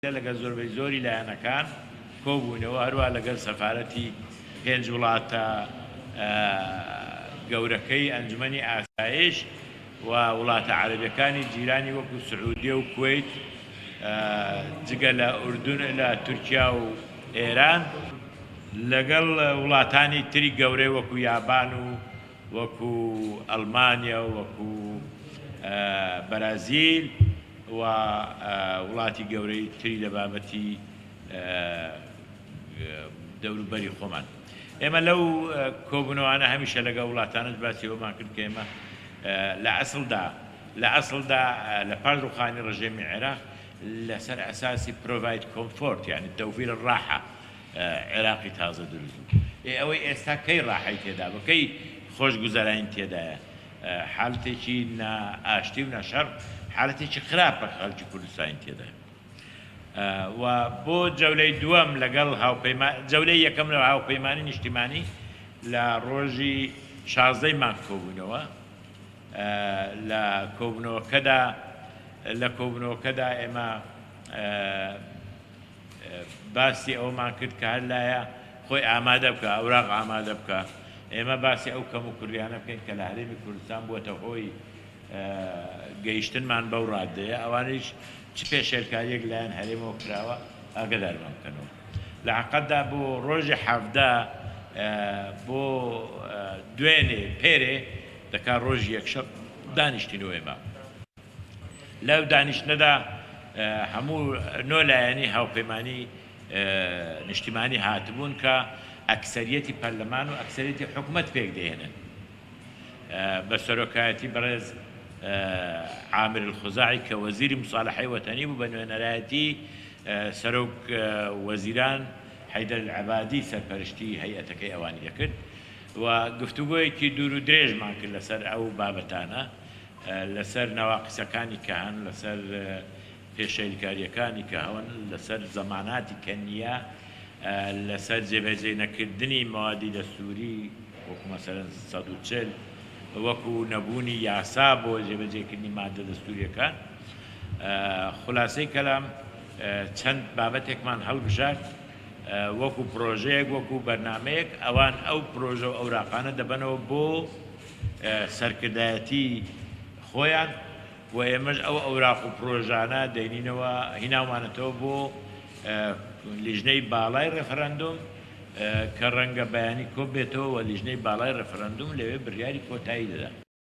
لەگەڵ زۆربەی زۆری لایەنەکان کۆبووینەوە، هەروەها لەگەڵ سەفارەتی پێنج وڵاتە گەورەکەی ئەنجومەنی ئاسایش و وڵاتە عەرەبیەکانی جیرانی وەکو سعودیە و کوەیت جگە لە ئوردون لە تورکیا و ئێران، لەگەڵ وڵاتانی تری گەورەی وەکو یابان و وەکو ئەڵمانیا و وەکو بەرازیل و وڵاتی گەورەی تری لە بابەتی دەوروبەری خۆمان. ئێمە لەو کۆبوونەوانە هەمیشە لەگەڵ وڵاتانەش باسی ئەوەمان کرد کە ئێمە لە ئەسڵدا لە ئەسڵدا لە پاش ڕووخانی ڕژێمی عێراق لەسەر ئەساسی provide comfort یانی توفیر الراحە عێراقی تازە دروست بوو. ئێ ئەوەی ئێستا کەی ڕاحەی تێدا بوو؟ کەی خۆشگوزەرانی تێدایە؟ حالەتێکی نا ئاشتی و نا شەڕ، حالەتێکی خراپە کە خەڵکی کوردستانی تێدایە. و بۆ جەولەی دووەم لەگەڵ هاوپەیما جەولەی یەکەم لە هاوپەیمانی نیشتیمانی لە ڕۆژی شازدەی مانگ کۆبووینەوە. لە کۆبوونەوەکەدا لە کۆبوونەوەکەدا ئێمە باسی ئەوەمان کرد کە هەر لایە خۆی ئامادە بکا، ئەوراق ئامادە بکا، ئێمە باسی ئەو کەموکوڕیانە بکەین کە لە هەرێمی کوردستان بووەتە هۆی گەیشتنمان بەو ڕادەیە، ئەوانیش چ پێشێلکارییەک لایەن هەرێمەوە کراوە ئاگەدارمان بکەنەوە. لە حەقەتدا بۆ ڕۆژی 17 بۆ دوێنێ پێرێ دەکا ڕۆژی یەکشەم دانیشتینەوە ئێمە. لەو دانیشتنەدا هەموو نۆ لایەنی هاوپەیمانی نیشتیمانی هاتبوون کە ئەکسەریەتی پەرلەمان و ئەکسەریەتی حکومەت پێکدەهێنن بە سەرۆکایەتی بەڕێز عامر الخزاعی کە وەزیری موسالەحەی وەتەنی بوو بە نوێنەرایەتی سەرۆک وەزیران حەیدەر العەبادی سەرپەرشتی هەیئەتەکەی ئەوانی دەکرد و گفتوگۆیەکی دوور و درێژمان کرد لەسەر ئەو بابەتانە. لەسەر نەواقیسەکانی کە هەن، لەسەر پێشێلکارییەکانی کە هەن، لەسەر زەماناتی کە نییە، لەسەر جێبەجێ نەکردنی مەوادی دەستووری وەکو مەسەلەن 140، وەکو نەبوونی یاسا بۆ جێبەجێکردنی ماددە دەستوورییەکان. خولاسەی کەلام چەند بابەتێکمان هەڵبژارد وەکو پرۆژەیەک، وەکو بەرنامەیەک، ئەوان ئەو پرۆژە و ئەوراقانە دەبەنەوە بۆ سەرکردایەتی خۆیان و ئێمەش ئەو ئەوراق و پرۆژانە دەینینەوە هیناومانەتەوە بۆ لیژنەی باڵای ڕێفراندۆم کە ڕەنگە بەیانی کۆبێتەوە و لیژنەی باڵای ڕێفراندۆم لەوێ بڕیاری کۆتایی دەدا.